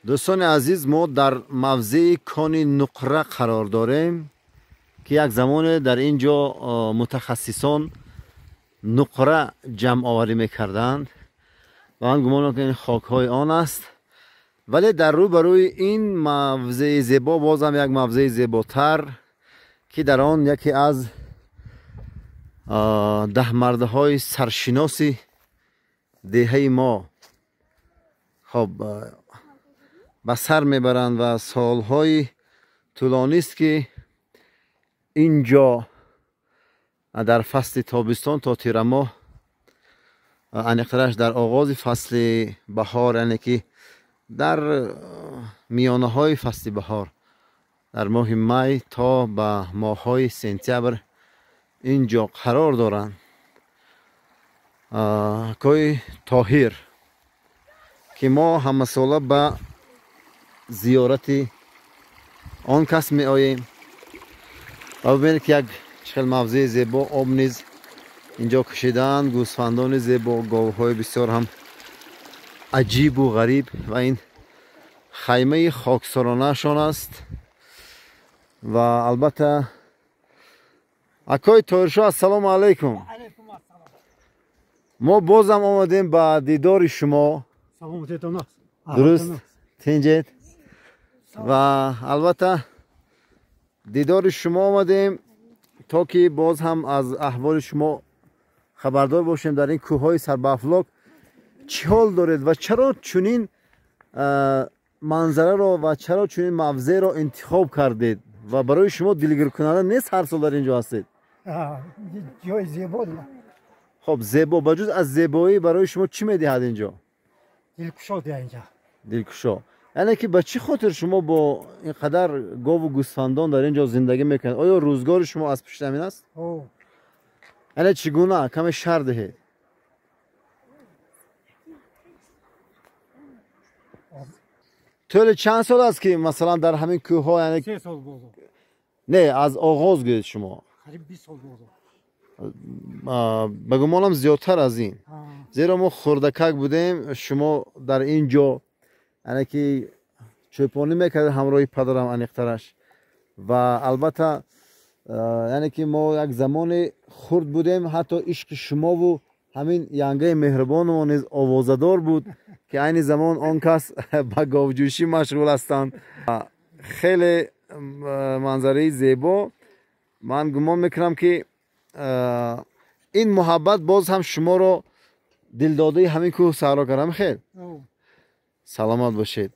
Дӯстони азиз, мо дар мавзеи кони нуқра қарор дорем, ки як замоне дар ин ҷо мутахассисон нуқра ҷамъоварӣ мекарданд ва ман гумон мекунам, ин хокҳои он аст. Вале дар рӯ ба рӯи ин мавзеи зебо бозам як мавзеи зеботар, ки дар он яке аз даҳмардаҳои саршиноси деҳаи мо, хоб, ба сар мебаранд ва солҳои тӯлонист, ки ин ҷо дар фасли тобистон то тирамоҳ, аниқтараш дар оғози фасли баҳор, яъне ки дар миёнаҳои фасли баҳор, дар моҳи май то ба моҳҳои сентябр ин ҷо қарор доранд. Акои Тоҳир, ки мо ҳамасола ба зиёрати он кас меоем. Ва бибинед, ки як чӣ хел мавзеи зебо, об низ инҷо кашидаанд, гӯсфандони зебо, говҳои бисёр ҳам аҷибу ғариб ва ин хаймаи хоксоронаашон аст. Ва албатта, акои Тоҳиршоҳ, ассалому алайкум! Мо бозам омадем ба дидори шумо. Дуруст, тинҷед? Ва албатта, дидори шумо омадем, то ки боз ҳам аз аҳволи шумо хабардор бошем. Дар ин кӯҳҳои сарбаафлок чӣ ҳол доред ва чаро чунин манзараро ва чаро чунин мавзеъро интихоб кардед? Ва барои шумо дилгиркунанда нест, ҳар сол дар ин ҷо ҳастед? Ҷои зебо. Хоб, зебо, ба ҷуз аз зебоӣ барои шумо чӣ медиҳад ин ҷо? Дилкушо инҷа. Дилкушо. Яъне ки ба чӣ хотир шумо бо ин қадар гову гӯсфандон дар ин ҷо зиндагӣ мекунед? Оё рӯзгори шумо аз пушти ҳамин аст? Яъне чӣ гуна, каме шарҳ диҳед. Тӯли чанд сол аст, ки масалан дар ҳамин кӯҳҳо, яъне не, аз оғоз гӯед шумо. Ба гумонам, зиёдтар аз ин, зеро мо хурдакак будем, шумо дар ин ҷо, яъне ки чӯпонӣ мекардед ҳамроҳи падарам, аниқтараш. Ва албатта, яъне ки мо як замоне хурд будем, ҳатто ишқи шумову ҳамин янгаи меҳрубонмо низ овозадор буд, ки айни замон он кас ба говҷӯшӣ машғул ҳастанд. Хеле манзараи зебо. Ман гумон мекунам, ки ин муҳаббат боз ҳам шуморо дилдодаи ҳамин кӯҳу саҳро кардам. Хел саломат бошед.